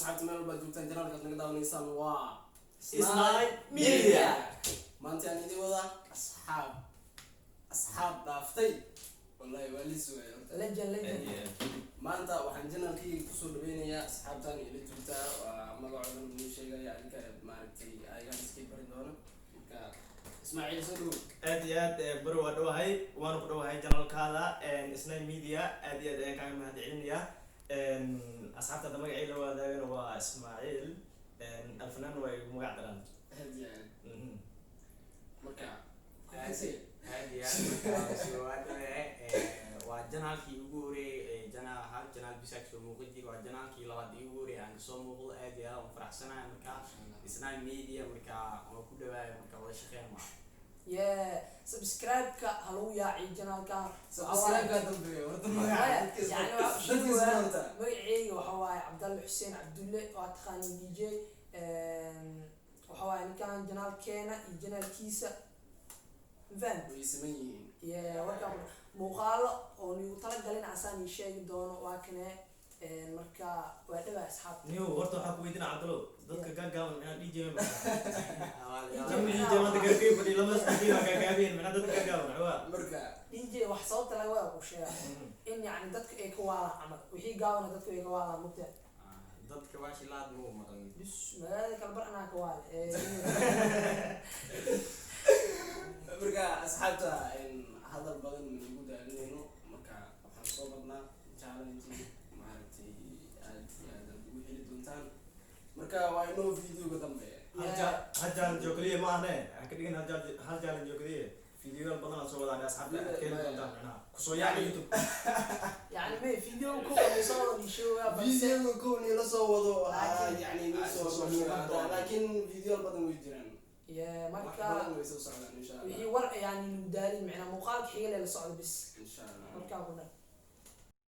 Asxaabta meel walbaad joogtaan, channelkaad naga daawanaysaan waa Isnipe Media. Maanta aan idin wadaa asxaab dhaaftay. Wallahi waa lis waay horta. Legend, legend. Maanta waxaan channelkayga kusoo dhaweynayaa asxaabtan ila joogtaa. Waa magacoodan inuu sheegaya adinka, maaragtay, ayagaan iskay bari doono. Marka Ismaaciil, soo dhawow. Aad iyo aad bari waa dhawahay, waana ku dhawahay channelkaada Isnipe Media. Aad iyo aad ayaan kaaga mahad celinayaa. Asxaabta hadda magacii la wadaagana waa Ismaaciil Alfanaan, waa igu magac daraan. Aad iyo aad. Marka Aad iyo aad. Marka soo dhawaada. Waa channelkii ugu horeeyay, channel hal channel bisa kasoo muuqan jiri, waa channelkii labaad ee ugu horeeyay aan kasoo muuqdo. Aad iyo aad aan faraxsanahay. Marka Isnipe Media, marka waa ku dhawaaya, marka wada shaqeyn maa. Yeah, subscribe-ka ha lagu yaaciyo channelka. Subscribe-ka dambeeya horta, magaca Maya, dadka yani dadka isma horta. Magaceyga waxa waaye Cabdalle Xuseen Cabdulle, waa taqaanin DJ. Waxa waaye ninkan channelkeena iyo channelkiisa mafahant. Way siman yihiin. Yeah, warka muuqaalo oo nigu talagalin asaan ii sheegi doono waa kane. Marka waa dhawaa, asxaab. Niyow, horta waxaa ku weydiina, Cabdalo, dadka gaagaaban micnaa DJ ma DJ. Lama DJ maanta garkay fadhiyo, lama DJ waa gaagaabeen, micnaa dadka gaagaaban waxaa Marka DJ wax sababta laga wada ku sheega in yani dadka ay ka waalaan camal, wixii gaabana dadka ay ka waalaan, mugtaa. Dadka waa shilaad muu maqlin. Bis magaalada kala bar anaa ka waale. Marka asxaabta, hadal badan ma igu daalinayno. Marka waxaan soo badnaa challenge, maaragtay, aad iyo aad aad ugu heli doontaan. Marka waa inoo videoga dambe. Hal challenge oo keliya ma ahne, ha ka dhigin hal challenge oo keliya. Videoyaal badan aan soo wadaan, asxaabta aad keeni doontaan, micnaha kusoo yaaca YouTube. Yani may video ku soo wada sheegaa, balse Videoga kow ni la soo wado. Yani ni soo soo soo, laakiin videoyaal badan way jiraan. Yeah, wax marka badan way soo socdaan, insha Allah. Wixii war yani lagu daalin, macnaa muuqaalka xiga le la socdo bis. Insha Allah. Markaa ku dhan.